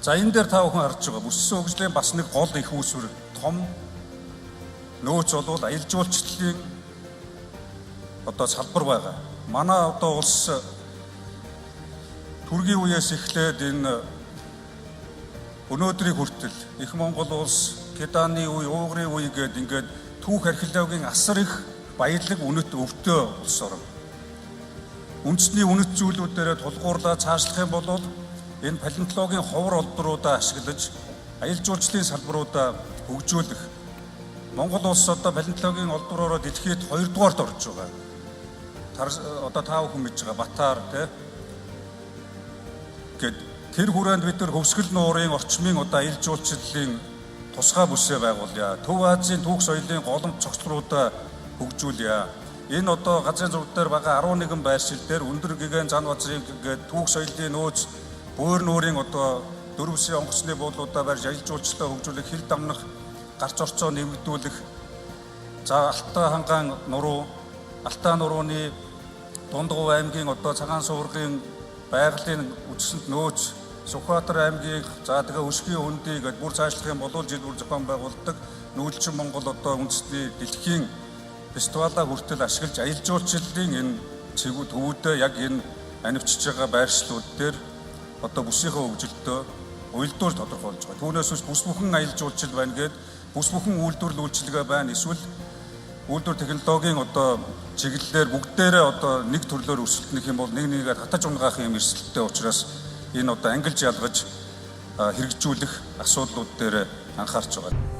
За, энэ дээр та бүхэн харж байгаа бүссэн хөгжлийн бас нэг гол их үүсвэр, том нөөц бол аялал жуулчлалын одоо салбар байгаа. Манай одоо улс түргийн үеэс эхлээд энэ өнөөдрийг хүртэл их Монгол улс, Киданы үе, Угрын үе гээд ингээд түүх археологийн асар их баялаг үнэт өвтөө улс орон. Үндэсний үнэт зүйлүүдээрээ тулгуурлаа цаашлах юм бол энэ палеонтологийн ховор олборуудаа ашиглаж аялал жуулчлалын салбаруудаа хөгжүүлэх. Монгол улс одоо палеонтологийн олбороороо дэлхийд 2 дугаарт орж байгаа. Одоо та бүхэн мэдж байгаа Батар тий гээд тэр хүрээнд бид нар Хөвсгөл нуурын орчмын одоо аялал жуулчлалын тусгай бүсээ байгуулъя. Төв Азийн түүх соёлын голомт цогцлруудаа хөгжүүлье. Энэ одоо газрын зураг дээр байгаа 11 байршил дээр өндөр гэгээн зан базрын гээд түүх соёлын нөөц, буур нуурын одоо дөрвөсийн онгоцны буудлуудаа барьж аялал жуулчлалаа хөгжүүлэх, хил дамнах гарц орцоо нэмэгдүүлэх. За, Алтай хангаан нуруу, Алтай нурууны Дундгув аймгийн одоо Цагаан суваргын байгалийн үзэсгэлэнт нөөц, Сүхбаатар аймгийн, за тэгээ Өшгийн хөндий гээд бүр цаашлах юм бол жил бүр зохион байгуулдаг Нүүдэлчин Монгол одоо үндэсний дэлхийн фестивалаа хүртэл ашиглаж аялал жуулчлалын энэ цэгүү төвүүдээ яг энэ анивчж байгаа байршлууд дээр одоо бүсийнхээ хөгжилтөө уялдуур тодорхойлж байгаа. Түүнээс биш бүс бүхэн аялал жуулчлал байна гээд бүс бүхэн үйлдвэрлэл үйлчилгээ байна, эсвэл үйлдвэр технологийн одоо чиглэлээр бүгдээрээ одоо нэг төрлөөр өрсөлдөх юм бол нэг нэгээ татаж унгаах юм эрсдэлтэй учраас энэ одоо ангилж ялгаж хэрэгжүүлэх асуудлууд дээр анхаарч байгаа.